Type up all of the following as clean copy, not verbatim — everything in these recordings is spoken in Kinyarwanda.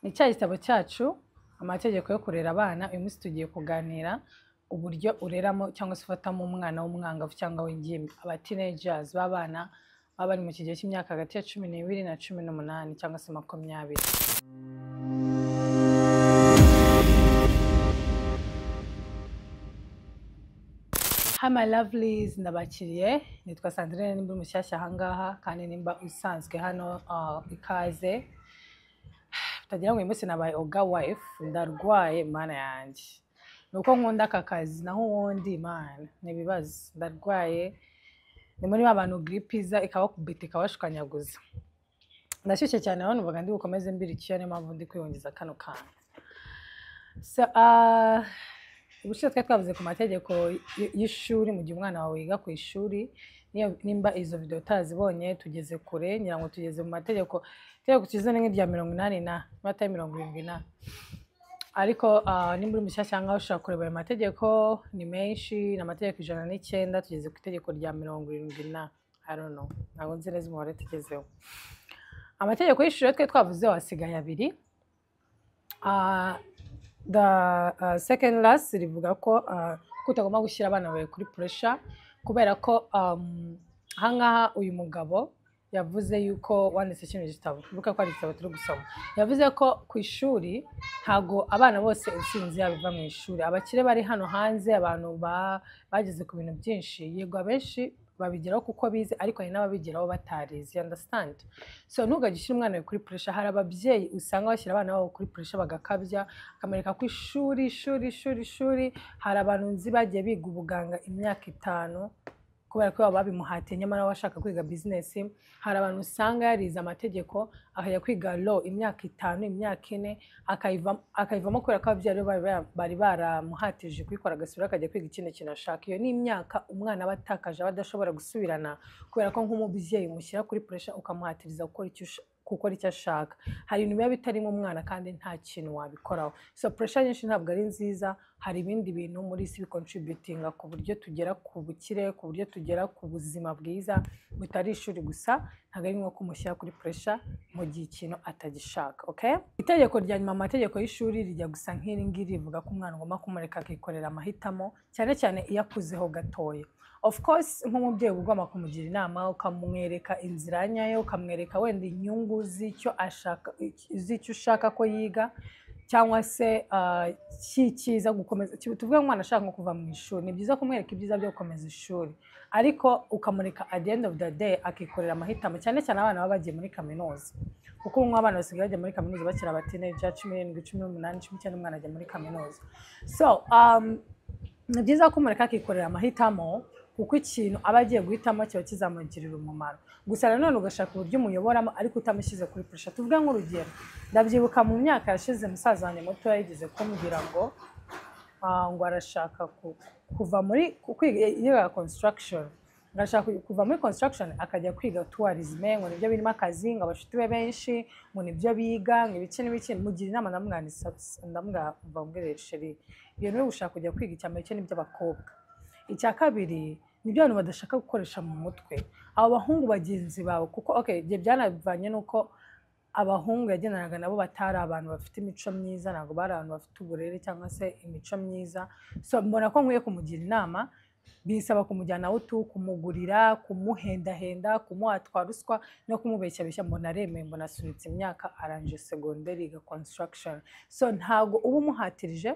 Ni cya gitabo cyacu, amategeko yo kurera abana. Uyu munsi tugiye kuganira uburyo ureramo cyangwa se ufatamo umwana w'umwangavu cyangwa w'ingimbi, aba teenagers b'abana baba bari mu kigero cy'imyaka hagati ya 12 na 18 cyangwa se 20. Hi my lovelies, ndabakiriye. Nitwa Sandrine, nimba uri mushyashya ahangaha kandi nimba usanzwe hano, ikaze. Utagira ngo uyu munsi nabaye oga wife, ndarwaye mana yanjye. Nuko nkunda aka kazi, naho ubundi mana ni ibibazo, ndarwaye. Ni muri ba bantu grippe iza ikabakubita ikabashwanyaguza. Ndashyushye cyane hano, numvaga ndi bukomeze mbira icyuya, niyo mpamvu ndi kwiyongeza kano kantu. So, ubushize twari twavuze ku mategeko y'ishuri mu gihe umwana wawe yiga ku ishuri. Nimba izo video utazibonye, tugeze kure, ngira ngo tugeze mu mategeko. Itegeko tugeze ni nk'irya 80 na niba atari 70 na. Ariko nimba uri mushyashya cyangwa ushaka kureba ayo mategeko ni menshi, ni amategeko 109, tugeze ku itegeko rya 70 na, I don't know, ntabwo nzi neza umubare tugezeho. Amategeko y'ishuri twe twavuze wasigaye abiri. The second last rivuga ko utagomba gushyira abana bawe kuri pressure, kubera ko ahangaha uyu mugabo yavuze yuko wanditse kino gitabo, wibuke ko ari igitabo turi gusoma, yavuze ko ku ishuri ntago abana bose intsinzi yabo iva mu ishuri. Abakire bari hano hanze, abantu bageze ku bintu byinshi, yego abenshi babigeraho kuko bize, ariko hari n'ababigeraho batarize, you understand? So ntugajye ushyira umwana wawe kuri pressure. Hari ababyeyi usanga bashyira abana babo kuri pressure bagakabya, akamwereka ko ishuri, ishuri, ishuri, ishuri. Hari abantu nzi bagiye biga ubuganga imyaka 5 kubera ko baba babimuhatiye, nyamara we ashaka kwiga business. Hari abantu usanga yarize amategeko akajya kwiga law imyaka 5, imyaka 4, akayivamo kubera ko ababyeyi be bari baramuhatije kuyikora, agasubira akajya kwiga ikindi kintu ashaka. Iyo ni imyaka umwana aba atakaje, aba adashobora gusubirana, kubera ko nk'umubyeyi umushyira kuri pressure ukamuhatiriza gukora icyo ashaka. Hari ibintu biba bitarimo umwana kandi nta kintu wabikoraho. So pressure nyinshi ntabwo ari nziza. Hari ibindi bintu muri isi bicontributinga ku buryo tugera ku bukire, ku buryo tugera ku buzima bwiza, butari ishuri gusa. Ntabwo ari ngombwa kumushyira kuri pressure mu gihe ikintu atagishaka. Okay? Itegeko rya nyuma mu mategeko y'ishuri rijya gusa nk'iri ngiri, rivuga ko umwana ugomba kumureka akikorera amahitamo, cyane cyane iyo akuzeho gatoya. Of course nk'umubyeyi uba ugomba kumugira inama, ukamwereka inzira nyayo, ukamwereka wenda inyungu z'icyo ashaka, z'icyo ushaka ko yiga, cyangwa se cyiza gukomeza. Tuvuge nk'umwana ashaka nko kuva mu ishuri, ni byiza kumwereka ibyiza byo gukomeza ishuri, ariko ukamureka at the end of the day akikorera amahitamo, cyane cyane abana baba bagiye muri kaminuza. Kuko ubu abana basigaye bajya muri kaminuza bakiri aba teenager, 17, 18, 19, umwana ajya muri kaminuza. So ni byiza kumureka akikorera amahitamo, kuko ikintu aba agiye guhitamo kiba kizamugirira umumaro. Gusa nanone ugashaka uburyo umuyoboramo ariko utamushyize kuri pressure. Tuvuge nk'urugero, ndabyibuka mu myaka yashize musaza wanjye muto yigeze kumbwira ngo ngo arashaka kuva muri kwiga yiga construction, arashaka kuva muri construction akajya kwiga tourism, ngo nibyo birimo akazi, ngo abashuti be benshi ngo nibyo biga, ngo ibiki n'ibiki. Mugira inama, ndamubwira mbwire chéri, iyo niwe ushaka kujya kwiga, icya mbere cyo nibyo abakobwa, icya kabiri nibyo abantu badashaka gukoresha mu mutwe, abo bahungu bagenzi bawe. Kuko okay, ibyo byanavanye nuko abahungu yagendanaga nabo batari abantu bafite imico myiza, ntabwo bari abantu bafite uburere cyangwa se imico myiza. So mbona ko nkwiye kumugira inama, bisaba kumujyana utu, kumugurira, kumuhendahenda, kumuhatwa ruswa no kumubeshyabeshya. Mbona aremeye, mbona asunitse imyaka, arangije segonderi yiga construction. So ntabwo uba umuhatirije,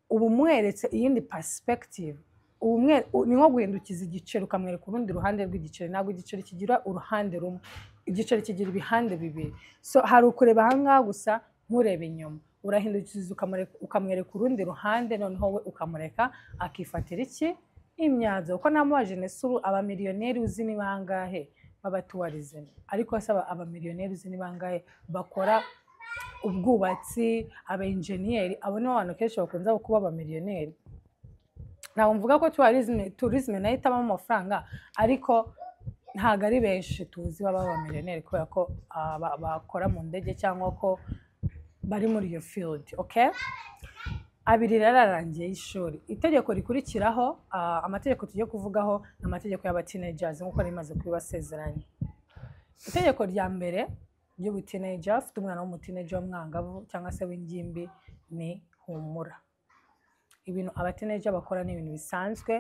uba umweretse iyindi perspective. Ni nko guhindukiza igiceri ukamwereka urundi ruhande rw'igiceri. Ntabwo igiceri kigira uruhande rumwe, igiceri kigira ibihande bibiri. So hari ukureba ahangaha gusa nturebe inyuma, urahindukiza ukamwereka urundi ruhande, noneho we ukamureka akifatira iki imyanzuro. Kuko namubaje nesuru, abamiliyoneri uzi ni bangahe baba tourism, ariko se abamiliyoneri uzi ni bangahe bakora ubwubatsi, aba engineer? Abo nibo bantu kenshi bakunze kuba abamiliyoneri. Ntabwo mvuga ko tourism nayo itabamo amafaranga, ariko ntabwo ari benshi tuzi baba abamiliyoneri kubera ko bakora mu ndege cyangwa ko bari muri iyo field. Okay? Abiri rero ararangiye y'ishuri. Itegeko rikurikiraho, amategeko tugiye kuvugaho ni amategeko y'aba teenagers nk'uko nari maze kubibasezeranya. Itegeko rya mbere Ry'ubuteenager, ufite umwana w'umuteenager, w'umwangavu cyangwa se w'ingimbi, ni humura. Ibintu abateenager bakora ni ibintu bisanzwe,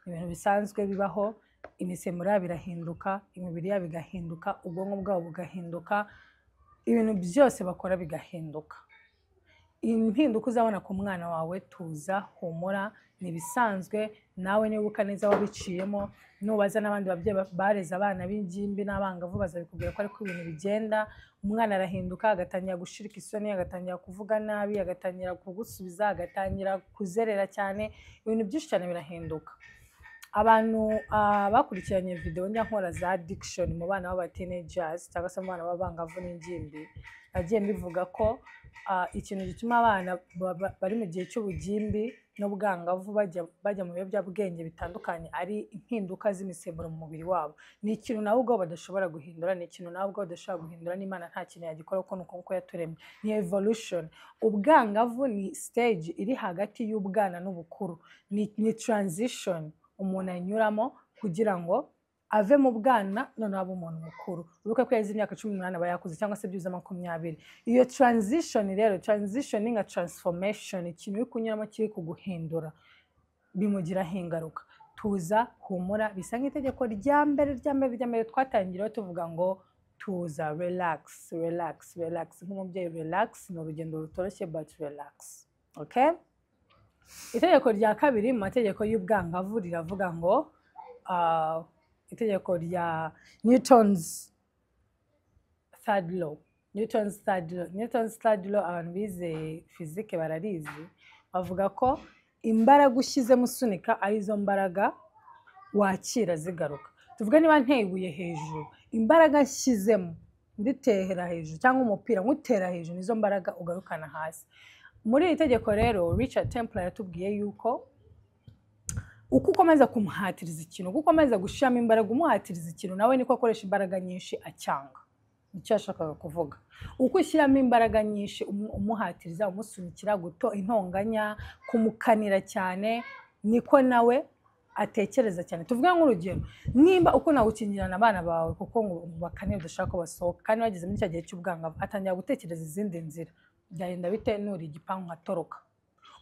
ni ibintu bisanzwe bibaho. Imisemburo yabo irahinduka, imibiri yabo igahinduka, ubwonko bwabo bugahinduka, ibintu byose bakora bigahinduka. Impinduka uzabona ku mwana wawe, tuza, humura, ni ibisanzwe. Nawe nibuka neza wabiciyemo, nubaza n'abandi babyeyi bareze abana b'ingimbi n'abangavu, bazabikubwira ko ariko ibintu bigenda. Umwana arahinduka, agatangira gushirika isoni, agatangira kuvuga nabi, agatangira kugusubiza, agatangira kuzerera cyane. Ibintu byinshi cyane birahinduka. Abantu bakurikiranye video njya nkora za addiction mu bana b'aba teenagers cyangwa se mu bana b'abangavu n'ingimbi, nagiye mbivuga ko ikintu gituma abana bari mu gihe cy'ubugimbi n'ubwangavu bajya mu biyobyabwenge bitandukanye ari impinduka z'imisemburo mu mubiri wabo. Ni ikintu nabo ubwabo badashobora guhindura, ni ikintu nabo ubwabo badashobora guhindura, n'Imana nta kintu yagikora kuko ni uko nguko yaturemye, ni evolution. Ubwangavu ni stage iri hagati y'ubwana n'ubukuru, ni transition umuntu anyuramo kugira ngo ave mu bwana noneho abe umuntu mukuru. Wibuke ko yagize imyaka 18 aba yakuze, cyangwa se byibuze 20. Iyo transition rero, transition ni nka transformation, ikintu uri kunyuramo kiri kuguhindura, bimugiraho ingaruka. Tuza, humura, bisa nk'itegeko rya mbere, rya mbere, rya mbere twatangiriyeho tuvuga ngo tuza, relax, relax, relax. Nk'umubyeyi, relax. Ni urugendo rutoroshye, but relax, okay? Itegeko rya kabiri mu mategeko y'ubwangavu riravuga ngo itegeko rya Newton's third law. Newton's third law, Newton's third law, abantu bize physique bararizi. Bavuga ko imbaraga ushyizemo usunika arizo mbaraga wakira zigaruka. Tuvuge niba nteye ibuye hejuru, imbaraga nshyizemo nditera hejuru, cyangwa umupira nkutera hejuru, nizo mbaraga ugarukana hasi. Muri iri tegeko rero, Richard Templar yatubwiye yuko uko ukomeza kumuhatiriza ikintu, uko ukomeza gushyiramo imbaraga umuhatiriza ikintu, nawe niko akoresha imbaraga nyinshi acyanga. Nicyo yashakaga kuvuga. Uko ushyiramo imbaraga nyinshi umuhatiriza, umusunikira, guto intonganya, kumukanira cyane, niko nawe atekereza cyane. Tuvuge nk'urugero, nimba ukunda gukingirana abana bawe kuko ngo bakanira, udashaka ko basohoka, kandi bageze muri cya gihe cy'ubwangavu, atangira gutekereza izindi nzira: byagenda bite nuri igipangu nkatoroka?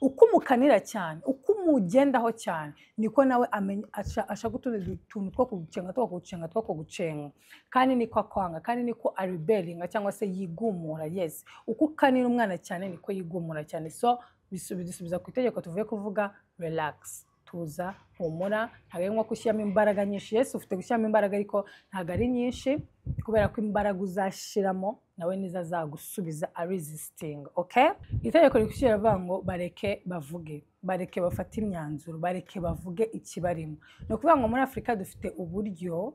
Uko umukanira cyane, uko umugendaho cyane, niko nawe amenya ashaka utundi tuntu two kugucenga, two kugucenga, two kugucenga, kandi niko akwanga, kandi niko arebellinga cyangwa se yigumura. Yes, uko ukanira umwana cyane niko yigumura cyane. So bidusubiza ku itegeko tuvuye kuvuga: relax, tuza, humura. Ntabwo ari ngombwa gushyiramo imbaraga nyinshi. Yes, ufite gushyiramo imbaraga, ariko ntabwo ari nyinshi, kubera ko imbaraga uzashiramo nawe nizo azagusubiza aresistinga, okay? Itegeko rikurikira rivuga ngo bareke bavuge, bareke bafate imyanzuro, bareke bavuge ikibarimo. Ni ukuvuga ngo muri Afurika dufite uburyo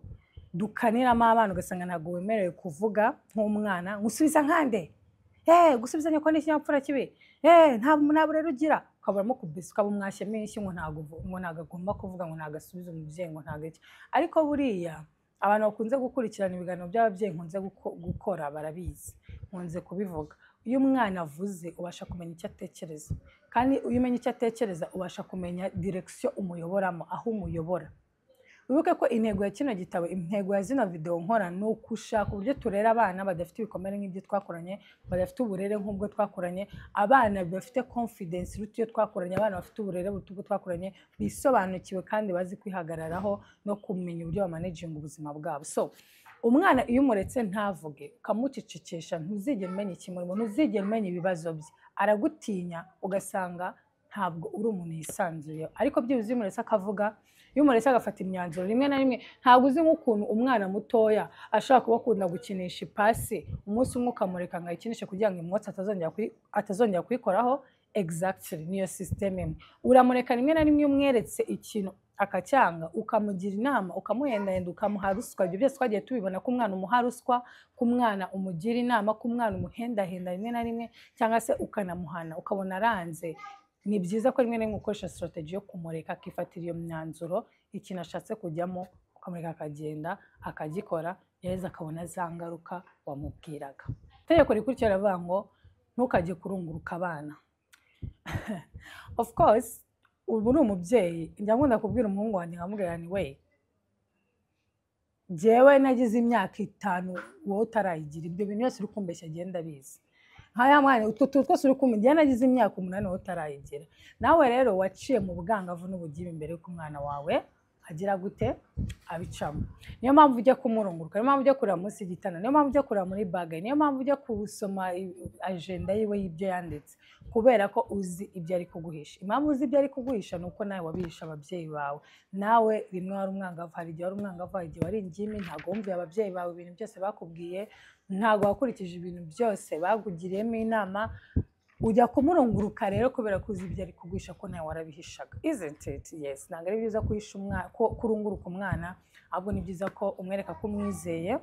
dukaniramo abana, ugasanga ntabwo wemerewe kuvuga nk'umwana. Ngusubiza nkande? Gusubiza nyoko ni ikinyabupfura kibi. Nta burere ugira. Ukaburamo kubisa, ukaba umwashyemo inshyi, ngo ntabwo agomba kuvuga, ngo ntabwo asubiza umubyeyi, ngo ntabwo iki. Ariko buriya abantu bakunze gukurikirana ibiganiro by'ababyeyi nkunze gukora barabizi, nkunze kubivuga: iyo umwana avuze ubasha kumenya icyo atekereza, kandi iyo umenya icyo atekereza ubasha kumenya direction umuyoboramo, aho umuyobora. Wibuke ko intego ya kino gitabo, intego ya zino video nkora, ni ugushaka uburyo turera abana badafite ibikomere nk'ibyo twakoranye, badafite uburere nk'ubwo twakoranye, abana bafite confidence iruta iyo twakoranye, abana bafite uburere buruta ubwo twakoranye, bisobanukiwe kandi bazi kwihagararaho no kumenya uburyo bamanaginga ubuzima bwabo. So umwana iyo umuretse ntavuge, ukamucecekesha, ntuzigera umenya ikimurimo, ntuzigera umenya ibibazo bye. Aragutinya, ugasanga ntabwo uri umuntu yisanzuye. Ariko byibuze iyo umuretse akavuga, iyo umuretse agafata imyanzuro, rimwe na rimwe ntabwo uzi nk'ukuntu umwana mutoya ashobora kuba akunda gukinisha ipasi, umunsi umwe ukamureka ngo ayikinishe kugira ngo imwotse, atazongera kuyikoraho. Exactly niyo system imwe. Uramureka rimwe na rimwe, iyo umweretse ikintu akacyanga, ukamugira inama, ukamuhendahenda, ukamuha ruswa, ibyo byose twagiye tubibona, ko umwana umuha ruswa, ko umwana umugira inama, ko umwana umuhendahenda rimwe na rimwe, cyangwa se ukanamuhana ukabona aranze. Ni byiza ko rimwe na rimwe ukoresha strategy yo kumureka akifatira iyo myanzuro. Ikintu ashatse kujyamo ukamureka akagenda akagikora, yaheza akabona za ngaruka wamubwiraga. Itegeko rikurikira riravuga ngo ntukajye kurunguruka abana. Of course, ubu uri umubyeyi, njya nkunda kubwira umuhungu wanjye, nkamubwira ni we Jyewe nagize imyaka 5 wowe utarayigira. Ibyo bintu byose uri kumbeshya agenda abizi nkaya mwana, utwo tuntu twose uri kumenya, njyewe nagize imyaka 8 wowe utarayigira. Nawe rero waciye mu bwangavu n'ubugimbi mbere y'uko umwana wawe agira gute, abicamo. Niyo mpamvu ujya kumurunguruka, niyo mpamvu ujya kureba munsi y'igitanda, niyo mpamvu ujya kureba muri bag, niyo mpamvu ujya gusoma agenda yiwe y'ibyo yanditse, kubera ko uzi ibyo ari kuguhisha. Impamvu uzi ibyo ari kuguhisha ni uko nawe wabihisha ababyeyi bawe. Nawe rimwe wari umwangavu, hari igihe wari umwangavu, hari igihe wari ingimbi, ntabwo wumviye ababyeyi bawe ibintu byose bakubwiye, ntabwo wakurikije ibintu byose bakugiriyemo inama. Ujya kumurunguruka rero kubera ko uzi ibyo ari kuguhisha, ko nawe warabihishaga, isn't it? Yes. Ntabwo ari byiza kuhisha umwana, ko kurunguruka umwana, ahubwo ni byiza ko umwereka ko umwizeye,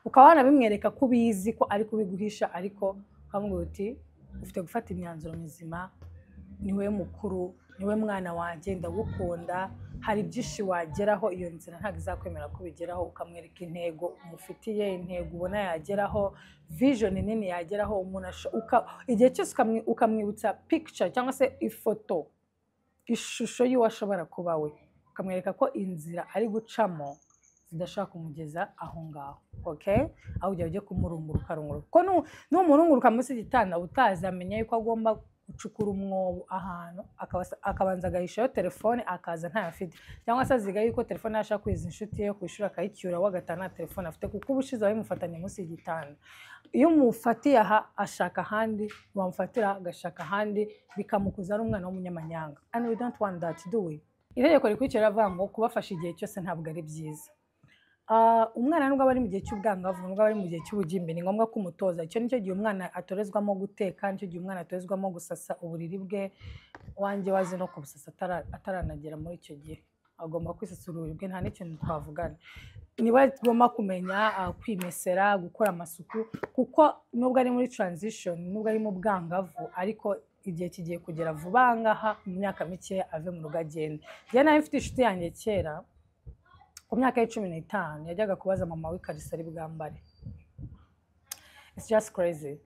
ukaba wanabimwereka ko ubizi ko ari kubiguhisha, ariko ukamubwira uti ufite gufata imyanzuro mizima, niwe mukuru, niwe mwana wanjye, ndagukunda, hari byinshi wageraho, iyo nzira ntabwo izakwemera ko ubigeraho. Ukamwereka intego umufitiye, intego ubona yageraho, vision nini yageraho. Umuntu igihe cyose ukamwibutsa picture cyangwa se ifoto, ishusho y'uwo ashobora kuba we, ukamwereka ko inzira ari gucamo zidashobora kumugeza aho ngaho, okay? Aho ujya kumurunguruka runguruka, kuko numurunguruka munsi y'igitanda utazamenya yuko agomba gucukura umwobo ahantu akabanza agahishayo telefone, akaza ntayo afite, cyangwa se aziga yuko telefone yashaka kwiza inshuti ye ku ishuri akayicyura, we agataha nta telefone afite, kuko ubushize babimufatanye munsi y'igitanda. Iyo umufatiye aha ashaka ahandi, wamufatira agashaka ahandi, bikamukuza ari umwana w'umunyamanyanga, and we don't want that, do we? Itegeko rikurikira riravuga ngo kubafasha igihe cyose ntabwo ari byiza. Umwana nubwo aba ari mu gihe cy'ubwangavu, nubwo aba ari mu gihe cy'ubugimbi, ni ngombwa kumutoza. Icyo nicyo gihe umwana atorezwamo guteka, nicyo gihe umwana atorezwamo gusasa uburiri bwe. Wanjye wazi no kubusasa ataranagera muri icyo gihe, agomba kwisasira uburiri bwe, nta n'ikintu twavugana. Niba agomba kumenya kwimesera, gukora amasuku, kuko nubwo ari muri transition, nubwo ari mu bwangavu, ariko igihe kigiye kugera vuba ngaha, mu myaka mike ave mu rugo agende. Njye nawe mfite inshuti yanjye kera, ku myaka ye 15 yajyaga kubaza mama we ikariso ari bwambare. It's just crazy.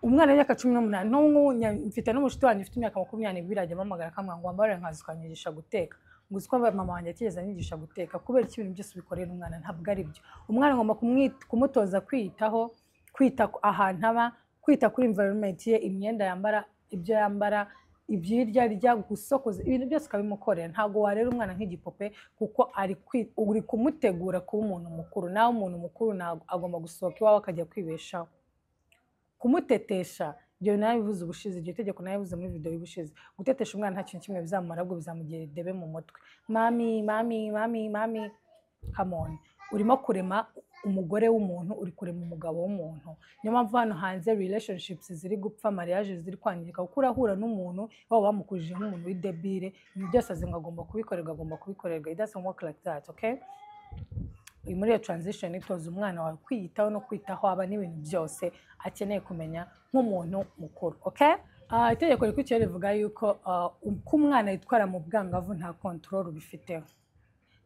Umwana w'imyaka 18, n'ubu mfite n'umushuti wanjye ufite imyaka 22, ajya ampamagara akambwira ngo wambare nkaza ukanyigisha guteka, ngo uzi ko mama wanjye atigeze anyigisha guteka. Kubera iki ibintu byose ubikorera umwana? Ntabwo ari byo. Umwana ngomba kumutoza kwiyitaho, kwita ahantu aba, kwita kuri environment ye, imyenda yambara, ibyo yambara, ibyirya arya, gusokoza, ibintu byose ukabimukorera. Ntabwo warera umwana nk'igipupe, kuko uri kumutegura kuba umuntu mukuru. Nawe umuntu mukuru ntabwo agomba gusohoka iwawe akajya kwibeshaho. Kumutetesha, ibyo nabivuze ubushize, iryo tegeko nabivuze muri video y'ubushize. Gutetesha umwana nta kintu kimwe bizamumara, ahubwo bizamugira idebe mu mutwe. Mami, mami, mami, mami, come on. Urimo kurema umugore w'umuntu, uri kurema umugabo w'umuntu. Niyo mpamvu hano hanze relationships ziri gupfa, mariage ziri kwangirika, kuko urahura n'umuntu waba bamukujije nk'umuntu w'idebile, ibintu byose azi ngo agomba kubikorerwa, agomba kubikorerwa. It doesn't work like that, okay? Muri iyo transition, itoza umwana wawe kwiyitaho no kwitaho aba n'ibintu byose akeneye kumenya nk'umuntu mukuru, okay? Itegeko rikurikira rivuga yuko uko umwana yitwara mu bwangavu nta control ubifiteho,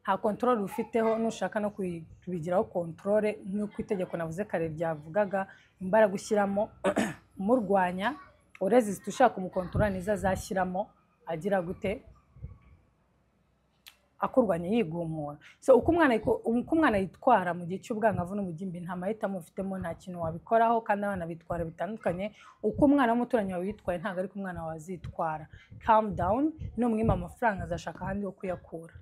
nta control ufiteho. Nushaka no kubigiraho control, nk'uko itegeko navuze kare ryavugaga, imbaraga ushyiramo umurwanya, uresista, ushaka kumukontorora, nizo azashyiramo agira gute, akurwanya, yigumura. So uko umwana yitwara mu gihe cy'ubwangavu n'ubugimbi nta mahitamo ufitemo, nta kintu wabikoraho, kandi abana bitwara bitandukanye. Uko umwana w'umuturanyi wawe yitwaye ntabwo ariko umwana wawe azitwara. Calm down. Numwima amafaranga azashaka ahandi ho kuyakura,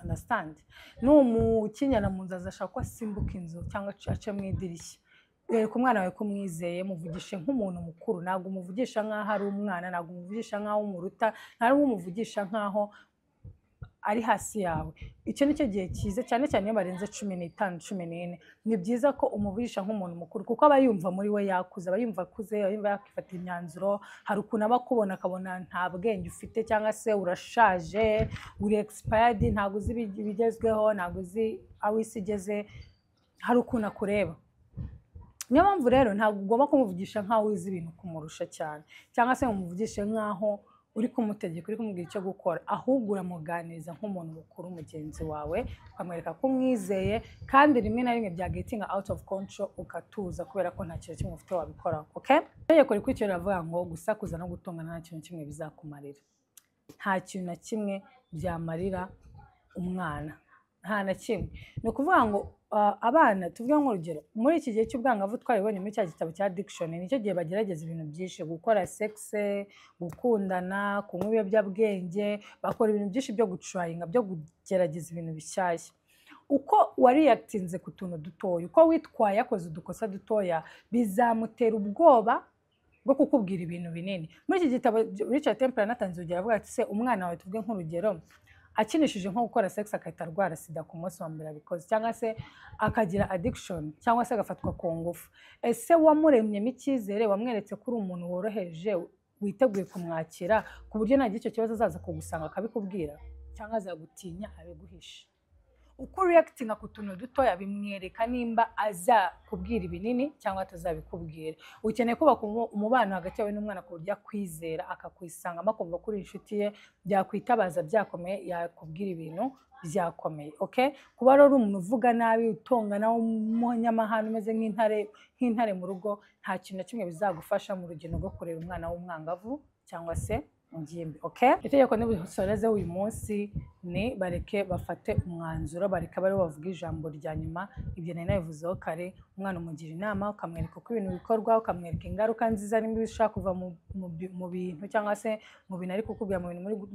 understand? Numukinyana mu nzu azashaka ko asimbuka inzu cyangwa ace mu idirishya. Wereka umwana wawe ko umwizeye, muvugishe nk'umuntu mukuru. Ntabwo umuvugisha nk'aho ari umwana, ntabwo umuvugisha nk'aho umuruta, ntabwo umuvugisha nk'aho ari hasi yawe. Icyo ni cyo gihe cyiza, cyane cyane iyo barenze 15, 14, ni byiza ko umuvugisha nk'umuntu mukuru, kuko aba yumva muri we yakuze, aba yumva akuze, aba yumva yakifatira imyanzuro. Hari ukuntu aba akubona akabona nta bwenge ufite, cyangwa se urashaje, uri expired, ntabwo uzi ibigezweho, ntabwo uzi aho isi igeze. Hari ukuntu akureba. Niyo mpamvu rero ntabwo ugomba kumuvugisha nk'aho uzi ibintu kumurusha cyane, cyangwa se ngo umuvugishe nk'aho uri kumutegeka, uri kumubwira icyo gukora, ahubwo uramuganiriza nk'umuntu mukuru mugenzi wawe, ukamwereka ko umwizeye, kandi rimwe na rimwe bya getting out of control ukatuza, kubera ko nta kintu kimwe ufite wabikoraho, okay? Itegeko rikurikira riravuga ngo gusakuza no gutongana nta kintu kimwe bizakumarira, nta kintu na kimwe byamarira umwana. Nta na kimwe. Ni ukuvuga ngo abana, tuvuge nk'urugero, muri iki gihe cy'ubwangavu, twabibonye muri cya gitabo cya addiction, nicyo gihe bagerageza ibintu byinshi: gukora sex, gukundana, kunywa ibiyobyabwenge, bakora ibintu byinshi byo gutryinga, byo kugerageza ibintu bishyashya. Uko wareactinze ku tuntu dutoya, uko witwaye akoze udukosa dutoya, bizamutera ubwoba bwo kukubwira ibintu binini. Muri iki gitabo Richard Temple yanatanze urugero, avuga ati: "Se umwana wawe, tuvuge nk'urugero, akinishije nko gukora sex agahita arwara sida ku munsi wa mbere abikoze, cyangwa se akagira addiction, cyangwa se agafatwa ku ngufu, ese wamuremyemo icyizere, wamweretse ko uri umuntu woroheje witeguye kumwakira, ku buryo nagira icyo kibazo azaza kugusanga akabikubwira, cyangwa azagutinya abiguhishe?" Uko ureactinga ku tuntu dutoya bimwereka nimba azakubwira ibinini cyangwa atazabikubwira. Ukeneye kubaka umubano hagati yawe n'umwana ku buryo akwizera, akakwisangamo, akumva ko uri inshuti ye, byakwitabaza byakomeye yakubwira ibintu byakomeye. Okay? Kuba rero uri umuntu uvuga nabi, utongana, w'umunyamahane, umeze nk'intare mu rugo, nta kintu na kimwe bizagufasha mu rugendo rwo kurera umwana w'umwangavu cyangwa se ingimbi. Okay? Itegeko nibusoreze uyu munsi ni: bareke bafate umwanzuro, bareke abe aribo bavuga ijambo rya nyuma. Ibyo nari nabivuzeho kare. Umwana umugira inama, ukamwereka uko ibintu bikorwa, ukamwereka ingaruka nziza nimba bishobora kuva mu bintu, cyangwa se mu bintu ari kukubwira, mu bintu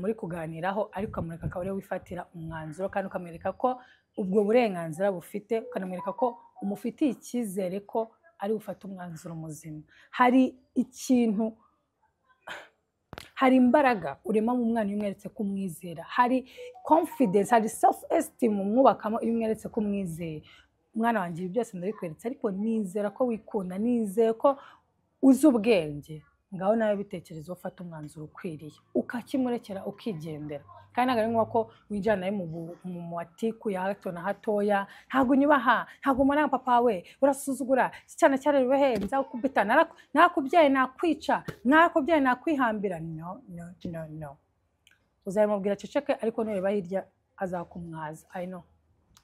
muri kuganiraho, ariko ukamureka akaba ariwe wifatira umwanzuro, kandi ukamwereka ko ubwo burenganzira bufite, ukanamwereka ko umufitiye icyizere ko ari bufate umwanzuro muzima. Hari ikintu, hari imbaraga urema mu mwana iyo umweretse ko umwizera, hari confidence, hari self esteem umwubakamo iyo umweretse ko umwizeye. "Mwana wanjye, ibi byose ndabikweretse, ariko nizera ko wikunda, nizeye ko uzi ubwenge. Ngaho nawe bitekerezo, ufate umwanzuro ukwiriye." Ukakimurekera, ukigendera. Kandi ntabwo ari ngombwa ko winjira nawe mu matiku ya hato na hatoya: "Ntabwo unyubaha, ntabwo umubona nka papa we, urasuzugura, iki cyana cyarerewe he? Nzakubita, narakubyaye nakwica, narakubyaye nakwihambira." No, no, no, no. Uzabimubwira aceceke, ariko nureba hirya azakumwaza. I know,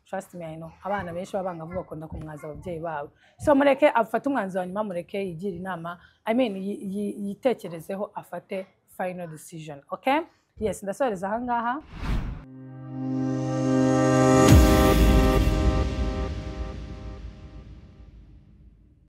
trust me, I know. Abana benshi b'abangavu bakunda kumwaza ababyeyi babo. So mureke afate umwanzuro wa nyuma, mureke yigire inama, I mean, yitekerezeho, afate final decision. Okay? Yes, ndasoreza ahangaha.